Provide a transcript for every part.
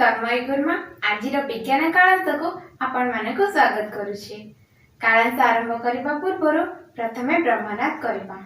ତନ୍ମୟୀ ଗୁରୁମା। ଆଜିର ବିଜ୍ଞାନ କାଳାଂଶକୁ ଆପଣମାନଙ୍କୁ ସ୍ୱାଗତ କରୁଛି। କାଳାଂଶ ଆରମ୍ଭ କରିବା ପୂର୍ବରୁ ପ୍ରଥମେ ବ୍ରହ୍ମନାଦ କରିବା।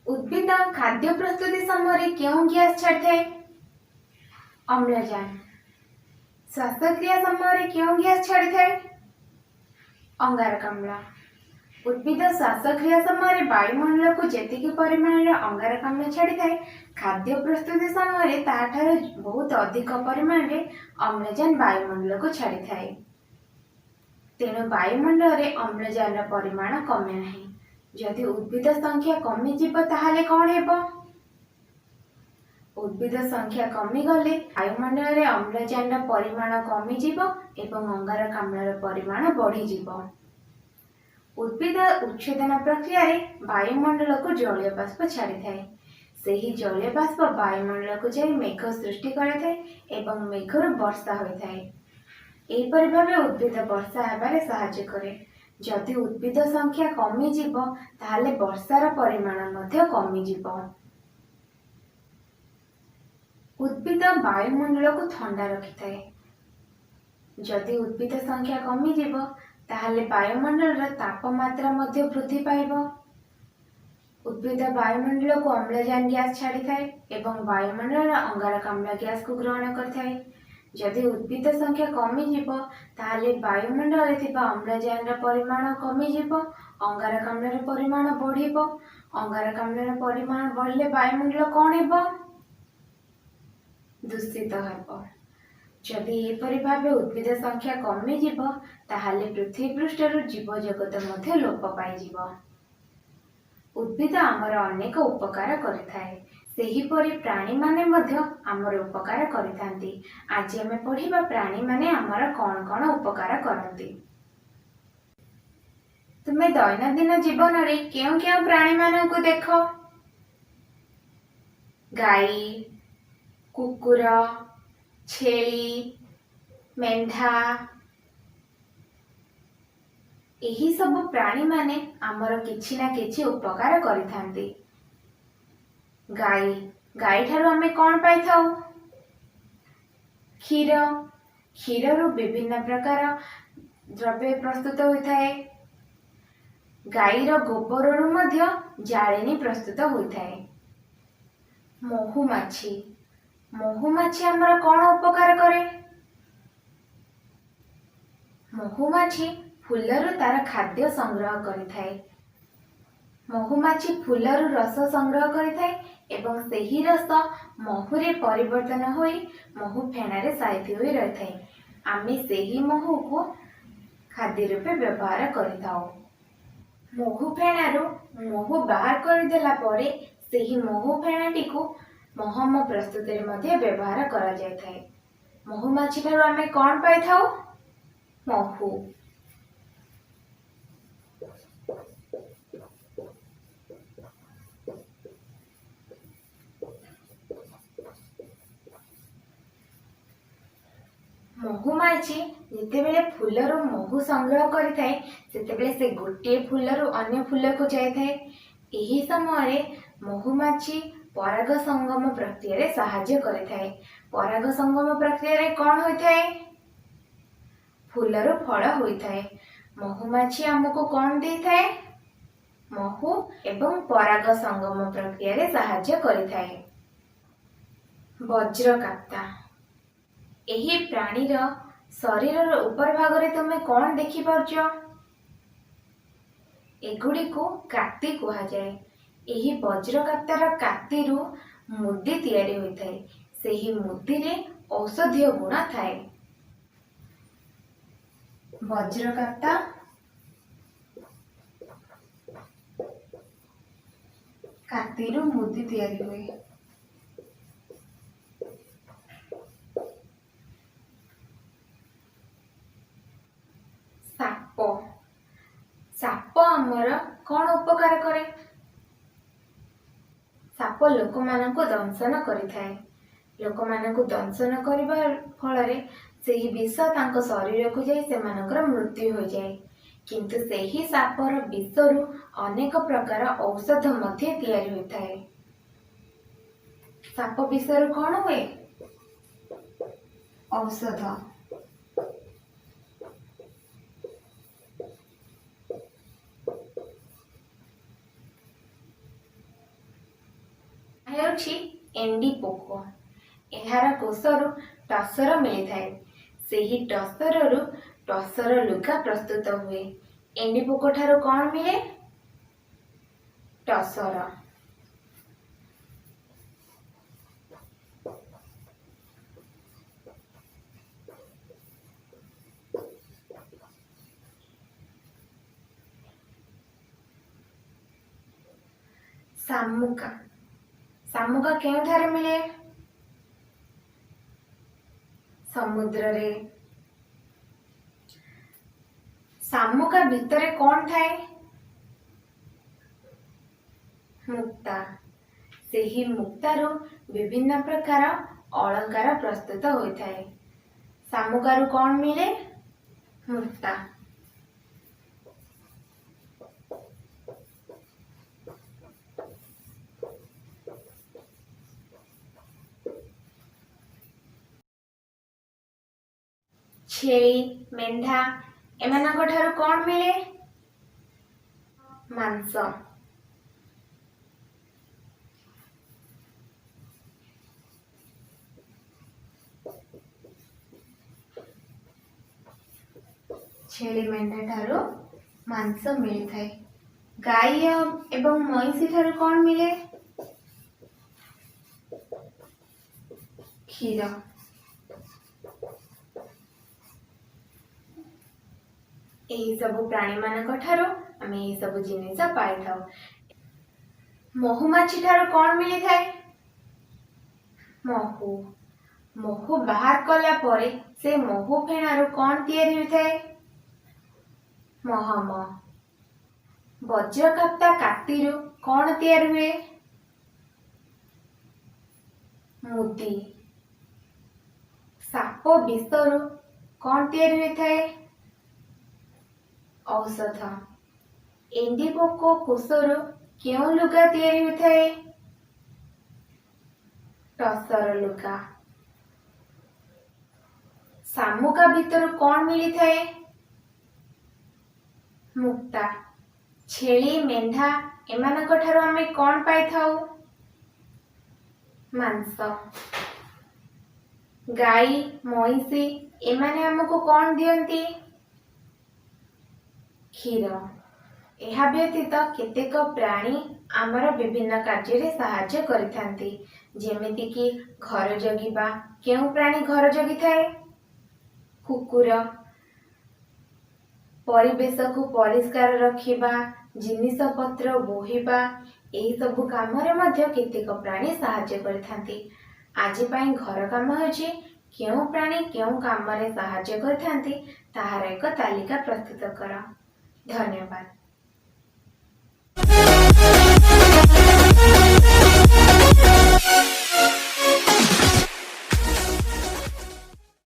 ଉଦ୍ଭିଦ ଖାଦ୍ୟ ପ୍ରସ୍ତୁତି ସମୟରେ କେଉଁ ଗ୍ୟାସ୍ ଛାଡ଼ିଥାଏ? ଅମ୍ଳଜାନ। ଶ୍ୱାସକ୍ରିୟା ସମୟରେ କେଉଁ ଗ୍ୟାସ୍ ଛାଡ଼ିଥାଏ? ଅଙ୍ଗାରକାମ୍ଳ। ଉଦ୍ଭିଦ ଶ୍ୱାସକ୍ରିୟା ସମୟରେ ବାୟୁମଣ୍ଡଳକୁ ଯେତିକି ପରିମାଣର ଅଙ୍ଗାରକାମ୍ଳ ଛାଡ଼ିଥାଏ, ଖାଦ୍ୟ ପ୍ରସ୍ତୁତି ସମୟରେ ତାହାଠାରୁ ବହୁତ ଅଧିକ ପରିମାଣରେ ଅମ୍ଳଜାନ ବାୟୁମଣ୍ଡଳକୁ ଛାଡ଼ିଥାଏ। ତେଣୁ ବାୟୁମଣ୍ଡଳରେ ଅମ୍ଳଜାନର ପରିମାଣ କମେ ନାହିଁ। ଯଦି ଉଦ୍ଭିଦ ସଂଖ୍ୟା କମିଯିବ, ତାହେଲେ କ'ଣ ହେବ? ଉଦ୍ଭିଦ ସଂଖ୍ୟା କମିଗଲେ ବାୟୁମଣ୍ଡଳରେ ଅମ୍ଳଜାନର ପରିମାଣ କମିଯିବ ଏବଂ ଅଙ୍ଗାରକାମ୍ଳର ପରିମାଣ ବଢ଼ିଯିବ। ଉଦ୍ଭିଦ ଉଚ୍ଛେଦନ ପ୍ରକ୍ରିୟାରେ ବାୟୁମଣ୍ଡଳକୁ ଜଳୀୟ ବାଷ୍ପ ଛାଡ଼ିଥାଏ। ସେହି ଜଳୀୟ ବାଷ୍ପ ବାୟୁମଣ୍ଡଳକୁ ଯାଇ ମେଘ ସୃଷ୍ଟି କରିଥାଏ ଏବଂ ମେଘରୁ ବର୍ଷା ହୋଇଥାଏ। ଏହିପରି ଭାବେ ଉଦ୍ଭିଦ ବର୍ଷା ହେବାରେ ସାହାଯ୍ୟ କରେ। ଯଦି ଉଦ୍ଭିଦ ସଂଖ୍ୟା କମିଯିବ, ତାହେଲେ ବର୍ଷାର ପରିମାଣ ମଧ୍ୟ କମିଯିବ। ଉଦ୍ଭିଦ ବାୟୁମଣ୍ଡଳକୁ ଥଣ୍ଡା ରଖିଥାଏ। ଯଦି ଉଦ୍ଭିଦ ସଂଖ୍ୟା କମିଯିବ, ତାହେଲେ ବାୟୁମଣ୍ଡଳର ତାପମାତ୍ରା ମଧ୍ୟ ବୃଦ୍ଧି ପାଇବ। ଉଦ୍ଭିଦ ବାୟୁମଣ୍ଡଳକୁ ଅମ୍ଳଜାନ ଗ୍ୟାସ୍ ଛାଡ଼ିଥାଏ ଏବଂ ବାୟୁମଣ୍ଡଳର ଅଙ୍ଗାରକାମ୍ଳ ଗ୍ୟାସ୍କୁ ଗ୍ରହଣ କରିଥାଏ। ଯଦି ଉଦ୍ଭିଦ ସଂଖ୍ୟା କମିଯିବ, ତାହେଲେ ବାୟୁମଣ୍ଡଳରେ ଥିବା ଅମ୍ଳଜାନର ପରିମାଣ କମିଯିବ, ଅଙ୍ଗାରକାମ୍ଳର ପରିମାଣ ବଢ଼ିବ। ଅଙ୍ଗାରକାମ୍ଳର ପରିମାଣ ବଢ଼ିଲେ ବାୟୁମଣ୍ଡଳ କ'ଣ ହେବ? ଦୂଷିତ ହେବ। ଯଦି ଏହିପରି ଭାବେ ଉଦ୍ଭିଦ ସଂଖ୍ୟା କମିଯିବ, ତାହେଲେ ପୃଥିବୀ ପୃଷ୍ଠରୁ ଜୀବଜଗତ ମଧ୍ୟ ଲୋପ ପାଇଯିବ। ଉଦ୍ଭିଦ ଆମର ଅନେକ ଉପକାର କରିଥାଏ। ସେହିପରି ପ୍ରାଣୀମାନେ ମଧ୍ୟ ଆମର ଉପକାର କରିଥାନ୍ତି। ଆଜି ଆମେ ପଢ଼ିବା ପ୍ରାଣୀମାନେ ଆମର କ'ଣ କ'ଣ ଉପକାର କରନ୍ତି। ତୁମେ ଦୈନନ୍ଦିନ ଜୀବନରେ କେଉଁ କେଉଁ ପ୍ରାଣୀମାନଙ୍କୁ ଦେଖ? ଗାଈ, କୁକୁର, ଛେଳି, ମେଣ୍ଢା, ଏହି ସବୁ ପ୍ରାଣୀମାନେ ଆମର କିଛି ନା କିଛି ଉପକାର କରିଥାନ୍ତି। ଗାଈ, ଗାଈଠାରୁ ଆମେ କ'ଣ ପାଇଥାଉ? କ୍ଷୀର। କ୍ଷୀରରୁ ବିଭିନ୍ନ ପ୍ରକାର ଦ୍ରବ୍ୟ ପ୍ରସ୍ତୁତ ହୋଇଥାଏ। ଗାଈର ଗୋବରରୁ ମଧ୍ୟ ଜାଳେଣୀ ପ୍ରସ୍ତୁତ ହୋଇଥାଏ। ମହୁମାଛି, ମହୁମାଛି ଆମର କ'ଣ ଉପକାର କରେ? ମହୁମାଛି ଫୁଲରୁ ତାର ଖାଦ୍ୟ ସଂଗ୍ରହ କରିଥାଏ। ମହୁମାଛି ଫୁଲରୁ ରସ ସଂଗ୍ରହ କରିଥାଏ ଏବଂ ସେହି ରସ ମହୁରେ ପରିବର୍ତ୍ତନ ହୋଇ ମହୁ ଫେଣାରେ ସାଇତି ହୋଇ ରହିଥାଏ। ଆମେ ସେହି ମହୁକୁ ଖାଦ୍ୟ ରୂପେ ବ୍ୟବହାର କରିଥାଉ। ମହୁ ଫେଣାରୁ ମହୁ ବାହାର କରିଦେଲା ପରେ ସେହି ମହୁ ଫେଣାଟିକୁ ମହମ ପ୍ରସ୍ତୁତିରେ ମଧ୍ୟ ବ୍ୟବହାର କରାଯାଇଥାଏ। ମହୁମାଛି ଠାରୁ ଆମେ କ'ଣ ପାଇଥାଉ? ମହୁ। ମହୁମାଛି ଯେତେବେଳେ ଫୁଲରୁ ମହୁ ସଂଗ୍ରହ କରିଥାଏ, ସେତେବେଳେ ସେ ଗୋଟିଏ ଫୁଲରୁ ଅନ୍ୟ ଫୁଲକୁ ଯାଇଥାଏ। ଏହି ସମୟରେ ମହୁମାଛି ପରାଗ ସଙ୍ଗମ ପ୍ରକ୍ରିୟାରେ ସାହାଯ୍ୟ କରିଥାଏ। ପରାଗ ସଙ୍ଗମ ପ୍ରକ୍ରିୟାରେ କ'ଣ ହୋଇଥାଏ? ଫୁଲରୁ ଫଳ ହୋଇଥାଏ। ମହୁମାଛି ଆମକୁ କ'ଣ ଦେଇଥାଏ? ମହୁ ଏବଂ ପରାଗ ସଙ୍ଗମ ପ୍ରକ୍ରିୟାରେ ସାହାଯ୍ୟ କରିଥାଏ। ବଜ୍ରକାପ୍ତା, ଏହି ପ୍ରାଣୀର ଶରୀରର ଉପର ଭାଗରେ ତୁମେ କ'ଣ ଦେଖିପାରୁଛ? ଏଗୁଡ଼ିକୁ କାତି କୁହାଯାଏ। ଏହି ବଜ୍ରକାପ୍ତାର କାତିରୁ ମୁଦି ତିଆରି ହୋଇଥାଏ। ସେହି ମୁଦିରେ ଔଷଧୀୟ ଗୁଣ ଥାଏ। ବଜ୍ରକାପ୍ତା କାତିରୁ ମୁଦି ତିଆରି ହୁଏ। ସାପ। ସାପ ଆମର କ'ଣ ଉପକାର କରେ? ସାପ ଲୋକମାନଙ୍କୁ ଦଂଶନ କରିଥାଏ। ଲୋକମାନଙ୍କୁ ଦଂଶନ କରିବା ଫଳରେ ସେହି ବିଷ ତାଙ୍କ ଶରୀରକୁ ଯାଇ ସେମାନଙ୍କର ମୃତ୍ୟୁ ହୋଇଯାଏ। କିନ୍ତୁ ସେହି ସାପର ବିଷରୁ ଅନେକ ପ୍ରକାର ଔଷଧ ମଧ୍ୟ ତିଆରି ହୋଇଥାଏ। ସାପ ବିଷରୁ କ'ଣ ହୁଏ? ଔଷଧ। ହେଉଛି ଏଣ୍ଡି ପୋକ। ଏହାର କୋଷରୁ ଟସର ମିଳିଥାଏ। ସେହି ଟସରରୁ ଟସର ଲୁଗା ପ୍ରସ୍ତୁତ ହୁଏ। ଏଣ୍ଡି ପୋକ ଠାରୁ କ'ଣ ମିଳେ? ଟସର। ଶାମୁକା। ଶାମୁକା କେଉଁଠାରେ ମିଳେ? ସମୁଦ୍ରରେ। ଶାମୁକା ଭିତରେ କ'ଣ ଥାଏ? ମୁକ୍ତା। ସେହି ମୁକ୍ତାରୁ ବିଭିନ୍ନ ପ୍ରକାର ଅଳଙ୍କାର ପ୍ରସ୍ତୁତ ହୋଇଥାଏ। ଶାମୁକାରୁ କ'ଣ ମିଳେ? ମୁକ୍ତା। ଛେଳି, ମେଣ୍ଢା ଏମାନଙ୍କ ଠାରୁ କ'ଣ ମିଳେ? ମାଂସ। ଛେଳି, ମେଣ୍ଢା ଠାରୁ ମାଂସ ମିଳିଥାଏ। ଗାଈ ଏବଂ ମଇଁଷି ଠାରୁ କ'ଣ ମିଳେ? କ୍ଷୀର। ଏହିସବୁ ପ୍ରାଣୀମାନଙ୍କ ଠାରୁ ଆମେ ଏହିସବୁ ଜିନିଷ ପାଇଥାଉ। ମହୁମାଛି ଠାରୁ କ'ଣ ମିଳିଥାଏ? ମହୁ। ମହୁ ବାହାର କଲା ପରେ ସେ ମହୁ ଫେଣାରୁ କ'ଣ ତିଆରି ହୋଇଥାଏ? ମହମ। ବଜ୍ରକାପ୍ତା କାତିରୁ କ'ଣ ତିଆରି ହୁଏ? ମୁଦି। ସାପ ବିଷରୁ କ'ଣ ତିଆରି ହୋଇଥାଏ? ଔଷଧ। ଏଣ୍ଡି ପୋକ କୋଷରୁ କେଉଁ ଲୁଗା ତିଆରି ହୋଇଥାଏ? ଟସର ଲୁଗା। ଶାମୁକା ଭିତରୁ କ'ଣ ମିଳିଥାଏ? ମୁକ୍ତା। ଛେଳି, ମେଣ୍ଢା ଏମାନଙ୍କ ଠାରୁ ଆମେ କ'ଣ ପାଇଥାଉ? ମାଂସ। ଗାଈ, ମଇଁଷି ଏମାନେ ଆମକୁ କ'ଣ ଦିଅନ୍ତି? କ୍ଷୀର। ଏହା ବ୍ୟତୀତ କେତେକ ପ୍ରାଣୀ ଆମର ବିଭିନ୍ନ କାର୍ଯ୍ୟରେ ସାହାଯ୍ୟ କରିଥାନ୍ତି, ଯେମିତିକି ଘର ଜଗିବା। କେଉଁ ପ୍ରାଣୀ ଘର ଜଗିଥାଏ? କୁକୁର। ପରିବେଶକୁ ପରିଷ୍କାର ରଖିବା, ଜିନିଷପତ୍ର ବୋହିବା, ଏହିସବୁ କାମରେ ମଧ୍ୟ କେତେକ ପ୍ରାଣୀ ସାହାଯ୍ୟ କରିଥାନ୍ତି। ଆଜି ପାଇଁ ଘର କାମ ହେଉଛି କେଉଁ ପ୍ରାଣୀ କେଉଁ କାମରେ ସାହାଯ୍ୟ କରିଥାନ୍ତି ତାହାର ଏକ ତାଲିକା ପ୍ରସ୍ତୁତ କର। ଧନ୍ୟବାଦ।